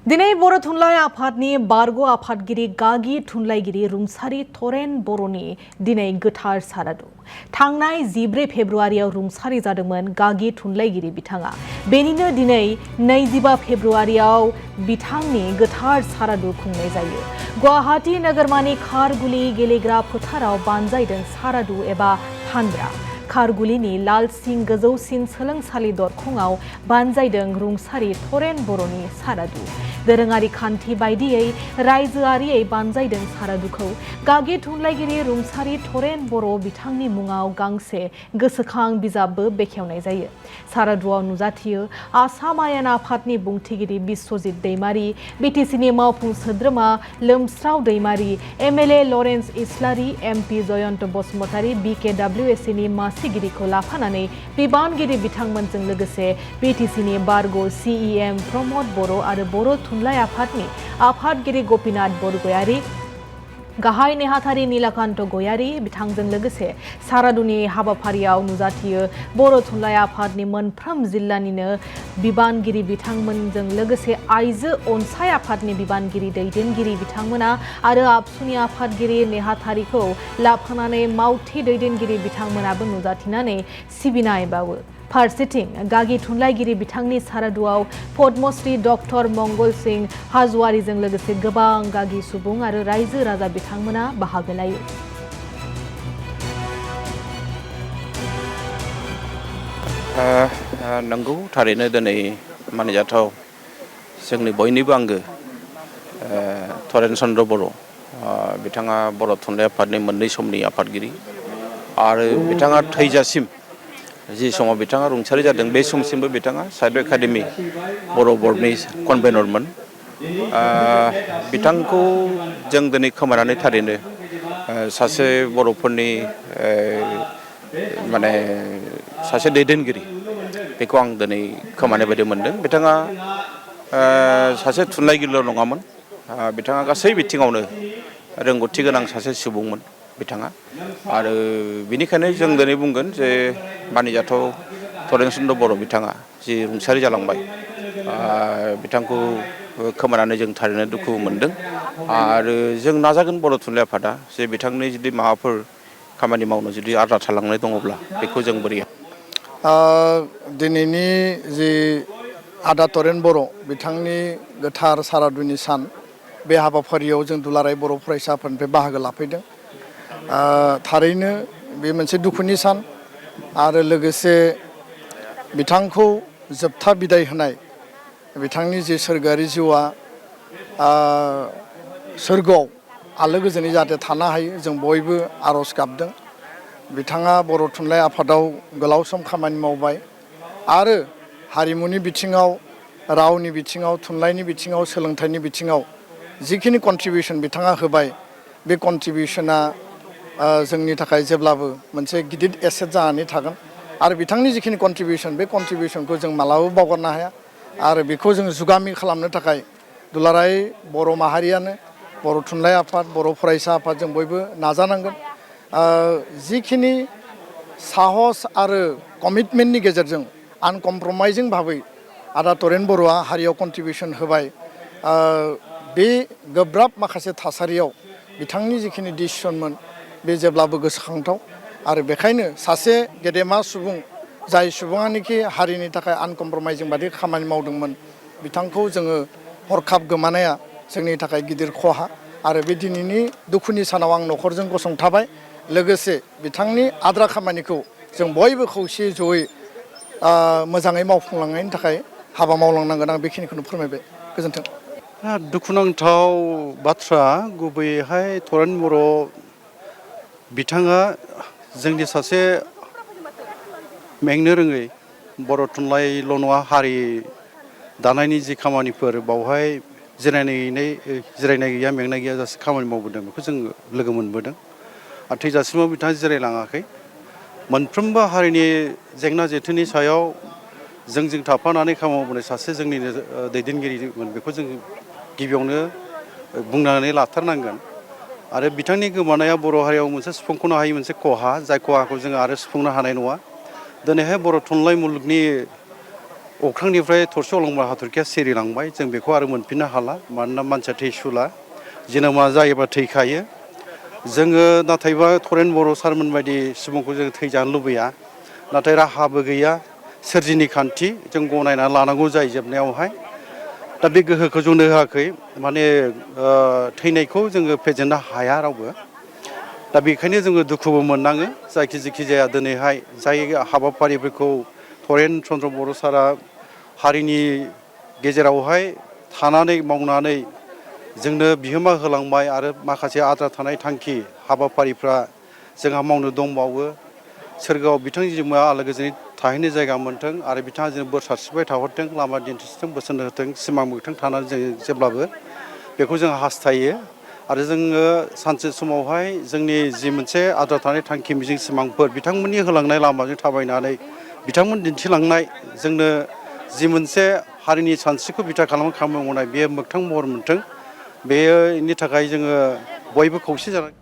दिनै बर' थुनलाइ आफादनि बारग' आफादगिरि गागि थुनलाइगिरि रुंसारि थरेन बर'नि दिनै गोथार सारादु। थांनाय 14 फेब्रुआरियाव रुंसारि जादोंमोन गागि थुनलाइगिरि बिथाङा। बेनिनो दिनै 25 फेब्रुआरियाव बिथांनि गोथार सारादु खुंनाय जायो। गुवाहाटी नोगोरमानि खारगुली गेलेग्रा फोथाराव बानजायदों सारादु एबा फानग्रा। खारगुलीनि लाल सिं गोजौसिन सोलोंसालि दरखंआव बानजायदों रुंसारि थरेन बर'नि सारादु। दोरोङारि खान्थि बायदियै रायजोआरियै बानजायदों सारादुखौ। गागि थुनलाइगिरि रुंसारि थरेन बर' बिथांनि मुङाव गांसे गोसोखां बिजाबबो बेखेवनाय जायो। सारादुआव नुजाथियो आसाम आयेन आफादनि बुंथिगिरि बिस्वजित दैमारी, बिटिसिनि मावफुं सोद्रोमा लोमस्राव दैमारी, एमएलए लरेन्स इस्लारि, एमपि जयन्त बसुमतारी, बिकेडब्लिउएसनि मासिगिरिखौ लाफानानै बिबानगिरि बिथांमोनजों लोगोसे बिटिसिनि बारग' सिइएम प्रमद बर' आरो बर' थुनलाइ आफादनि आफादगिरि गपिनाथ बरगयारी, गाहाय नेहाथारि नीलाकान्त गयारी बिथांजों लोगोसे सारादुनि हाबाफारियाव नुजाथियो बर' थुनलाइ आफादनि मोनफ्रोम जिल्लानिनो बिबानगिरि बिथांमोनजों लोगोसे आइजो अनसाय आफादनि बिबानगिरि दैदेनगिरि बिथांमोना आरो आबसुनि आफादगिरि नेहाथारिखौ लाफानानै मावथि दैदेनगिरि बिथांमोनाबो नुजाथिनानै सिबिनाय बावो। फारसेथिं गागि थुनलाइगिरि बिथांनि सारादुआव पद्मश्री डक्टर मंगल सिंह हाज'वारिजों लोगोसे गोबां गागि सुबुं आरो रायजो राजा बिथांमोना बाहागो लायो। नंगौ थारैनो दिनै मानिजाथाव जोंनि बयनिबो आंगो थरेन चन्द्र बर' बिथाङा बर' थुनलाइ आफादनि मोननै समनि आफादगिरि आरो बिथाङा थैजासिम जि समाव बिथाङा रुंसारि जादों बे समसिमबो बिथाङा साहित्य एकाडेमि बर' बर्डनि कनभेनरमोन। बिथांखौ जों दिनै खोमानानै थारैनो सासे बर'फोरनि माने सासे दैदेनगिरि बेखौ आं दिनै खोमानाय बायदि मोनदों। बिथाङा सासे थुनलाइगिरिल' नङामोन, बिथाङा गासै बिथिङावनो रोंगौथि गोनां सासे सुबुंमोन बिथाङा। आरो बेनिखायनो जों दिनै बुंगोन जे मानिजाथाव थरेन चन्द्र बर' बिथाङा जि रुंसारि जालांबाय, बिथांखौ खोमानानै जों थारैनो दुखु मोनदों। आरो जों नाजागोन बर' थुनलाइ आफादा जे बिथांनि जुदि माबाफोर खामानि मावनो जुदि आद्रा थालांनाय दङब्ला बेखौ जों बोरै दिनैनि जि आदा थरेन बर' बिथांनि गोथार सारादुनि सान, बे हाबाफारियाव जों दुलाराय बर' फरायसा आफादनिफ्राय बाहागो लाफैदों। थारैनो बे मोनसे दुखुनि सान आरो लोगोसे बिथांखौ जोबथा बिदाय होनाय, बिथांनि जे सोरगोआरि जिउआ सोरगोआव आलो गोजोनै जाहाथे थानो हायो जों बयबो आर'ज गाबदों। बिथाङा बर' थुनलाइ आफादाव गोलाव सम खामानि मावबाय आरो हारिमुनि बिथिङाव, रावनि बिथिङाव, थुनलाइनि बिथिङाव, सोलोंथाइनि बिथिङाव जिखिनि कन्ट्रिबिउसन बिथाङा होबाय, बे कन्ट्रिबिउसना जोंनि थाखाय जेब्लाबो मोनसे गिदिर एसेट जानानै थागोन। आरो बिथांनि जिखिनि कन्ट्रिबिउसन, बे कन्ट्रिबिउसनखौ जों मालाबाबो बावगारनो हाया आरो बेखौ जों जुगामि खालामनो थाखाय दुलाराय बर' माहारियानो, बर' थुनलाइ आफाद, बर' फरायसा आफाद जों बयबो नाजानांगोन। जिखिनि साहस आरो कमिटमेन्टनि गेजेरजों आनकमप्रमाइजिं भाबै आदा थरेन बर'आ हारियाव कन्ट्रिबिउसन होबाय, बे गोब्राब माखासे थासारियाव बिथांनि जिखिनि डिसिसनमोन बे जेब्लाबो गोसोखांथाव। आरो बेखायनो सासे गेदेमा सुबुं, जाय सुबुङानोखि हारिनि थाखाय आनकमप्रमाइजिं बादि खामानि मावदोंमोन, बिथांखौ जोङो हरखाब गोमानाया जोंनि थाखाय गिदिर खहा। आरो बे दिनैनि दुखुनि सानाव आं न'खरजों गसंथाबाय। लोगोसे बिथांनि आद्रा खामानिखौ जों बयबो खौसेयै जयै मोजाङै मावफुंलांनायनि थाखाय हाबा मावलांनांगोन। आं बेखिनिखौनो फोरमायबाय। गोजोन्थों। दुखुनांथाव बाथ्रा, गुबैयैहाय थरेन बर' बिथाङा जोंनि सासे मेंनो रोङै बर' थुनलाइल' नङा, हारि दानायनि जि खामानिफोर बावहाय जिरायनाय गैया, मेंनाय गैया जासे खामानि मावबोदों, बेखौ जों लोगो मोनबोदों। आरो थैजासिमाव बिथाङा जिरायलाङाखै। मोनफ्रोमबो हारिनि जेंना जेथोनि सायाव जोंजों थाफानानै खामानि मावबोनाय सासे जोंनिनो दैदेनगिरिमोन, बेखौ जों गिबियावनो बुंनानै लाथारनांगोन। आरो बिथांनि गोमानाया बर' हारियाव मोनसे सुफुंख'नो हायै मोनसे खहा, जाय खहाखौ जोङो आरो सुफुंनो हानाय नङा। दिनैहाय बर' थुनलाइ मुलुगनि अख्रांनिफ्राय थरसे अलंबार हाथरखिया सिरिलांबाय जों बेखौ आरो मोनफिननो हाला मानोना मानसिया थैसुला जोनोमा जायोबा थैखायो जोङो नाथायबा थरेन बर' सारमोन बायदि सुबुंखौ जों थैजानो लुबैया नाथाय राहाबो गैया सोरजिनि खान्थि जों गनायना लानांगौ जायो जोबनायावहाय दा बे गोहोखौ जोंनो होआखै माने थैनायखौ जोङो फेजेननो हाया रावबो दा बेखायनो जोङो दुखुबो मोननाङो जायखि जाया दिनैहाय जाय हाबाफारिफोरखौ थरेन चन्द्र बर' सारा हारिनि गेजेरावहाय थानानै मावनानै जोंनो बिहोमा होलांबाय आरो माखासे आद्रा थानाय थांखि हाबाफारिफ्रा जोंहा मावनो दंबावो सोरगोआव बिथांनि जिउमा आलो गोजोनै थाहैनो जायगा मोन्थों आरो बिथाङा जों बोर सारस्रिबाय थाहरथों लामा दिन्थिथों बोसोन होथों सिमां मोगथां थानानै जों जेब्लाबो बेखौ जों हास्थायो आरो जोङो सानसे समावहाय जोंनि जि मोनसे आद्रा थानाय थांखि मिजिं सिमांफोर बिथांमोननि होलांनाय लामाजों थाबायनानै बिथांमोन दिन्थिलांनाय जोंनो जि मोनसे हारिनि सानस्रिखौ बिथा खालामनानै खामानि मावनाय बेयो मोगथां महर मोन्थों बेनि थाखाय जोङो बयबो खौसे जानानै